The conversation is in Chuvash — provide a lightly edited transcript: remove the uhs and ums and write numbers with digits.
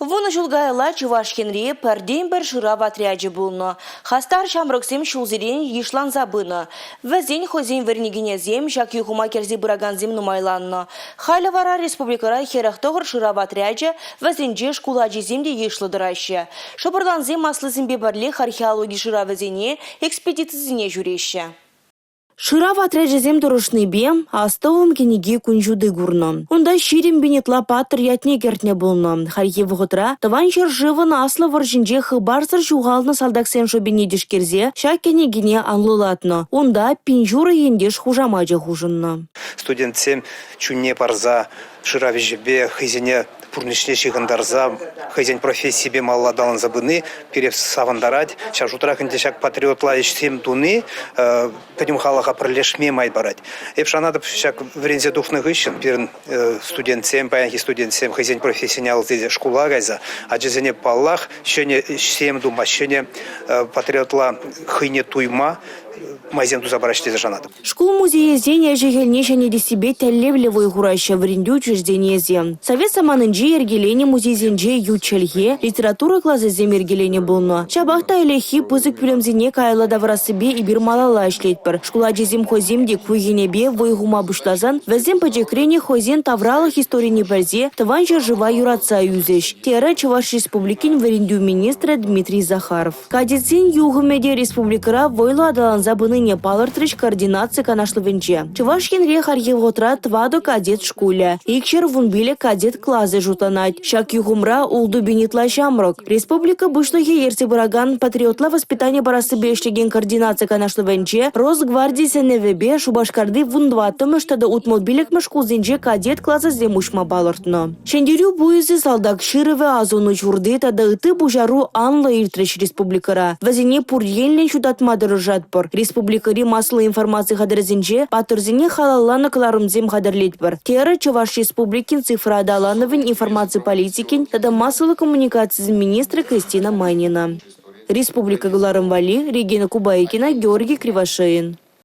Вунӑ ҫул каялла Чӑваш Енре пӗртен-пӗр шырав отрячӗ пулнӑ. Хастар ҫамрӑксем ҫулсерен йышланса пынӑ. Вӗсен хӑйсен вӗренекенӗсем ҫак юхӑма кӗрсе пыракансем нумайланнӑ. Халӗ вара республикӑра 49 шырав отрячӗ, вӗсенче шкул ачисем те йышлӑ тӑраҫҫӗ. Шӑпӑрлансем аслисемпе пӗрлех археологи шыравӗсене, экспедицисене ҫӳреҫҫӗ. Шырав отрячӗсем тӑрӑшнипе «Астӑвӑм кӗнеки» кун ҫути курнӑ. Унта 20 пин ытла паттӑр ятне кӗртнӗ пулнӑ. Хальхи вӑхӑтра Тӑван ҫӗршывӑн Аслӑ вӑрҫинче хыпарсӑр ҫухалнӑ салтаксен шӑпине тишкерсе ҫак кӗнекене анлӑлатнӑ. Унта 1000 ҫурӑ ентеш хушамачӗ хушӑннӑ. Студентсем чунне парса шырав ӗҫӗпе хӑйсене пурнӑҫне ҫыхӑнтарса хӑйсен профессипе малалла аталанса пыни пире савӑнтарать. Ҫав шутрах ӗнтӗ ҫак патриотла ӗҫсем туни пӗтӗм халӑха пӗрлешме май парать. Эп шанатӑп, ҫак вӗренсе тухнӑ хыҫҫӑн пирӗн студентсем, паянхи студентсем хӑйсен профессине алла илсе шкула кайса ачасене паллах ҫӗнӗ ӗҫсем тума, ҫӗнӗ патриотла хӑйне туйма майсем туса параҫҫӗ тесе шанатӑп. Шкул музейӗсен ӗҫӗ-хӗлне ҫӗнетессипе тӗллевлӗ вӑй хураҫҫӗ вӗрентӳ учрежденийӗсем. Совет саманинче йӗркеленӗ музейсенче ют чӗлхе, литература класӗсем йӗркеленӗ пулнӑ. Ҫапах та ӗлӗкхи пысӑк пӳлӗмсене каялла тавӑрассипе эпир малалла ӗҫлетпӗр. Шкул ачисем хӑйсем те ку енӗпе вӑй хума пуҫласан вӗсем пӗчӗкренех хӑйсен тавралӑх историне пӗлсе Тӑван ҫӗршыва юратса ӳсӗҫ, терӗ Чӑваш Республикин вӗрентӳ министрӗ Дмитрий Захаров. Кадетсен юхӑмӗ те республикӑра вӑйлӑ аталанса пынине палӑртрӗҫ координаци канашлӑвӗнче. Чӑваш Енре хальхи вӑхӑтра тӑватӑ кадет шкулӗ, 215 кадет класӗ шутланать. Ҫак юхӑмра ултӑ пин ытла ҫамрӑк. Республика Пуҫлӑхӗ ертсе пыракан патриотла воспитани парассипе ӗҫлекен координаци канашлӑвӗнче Росгварди сӗнӗвӗпе Шупашкарти 14-мӗш тата 65-мӗш шкулсенче кадет класӗсем уҫма палӑртнӑ. Ҫӗнтерӳ пуйӑсӗ, салтак ҫырӑвӗ, асӑну ҫурти тата ытти пуҫару анлӑ иртрӗҫ республикӑра. Вӗсене пур енлӗн ҫутатма тӑрӑшатпӑр. Республикӑри массӑллӑ информаци хатӗрӗсенче паттӑрсене халалланӑ кӑларӑмсем хатӗрлетпӗр, терӗ Чӑваш Республикин цифра аталанӑвӗн, информаци политикин тата массӑллӑ коммуникацисен министрӗ Кристина Майнина. Республика кӑларӑм валли Регина Кубайкина, Георгий Кривошеин.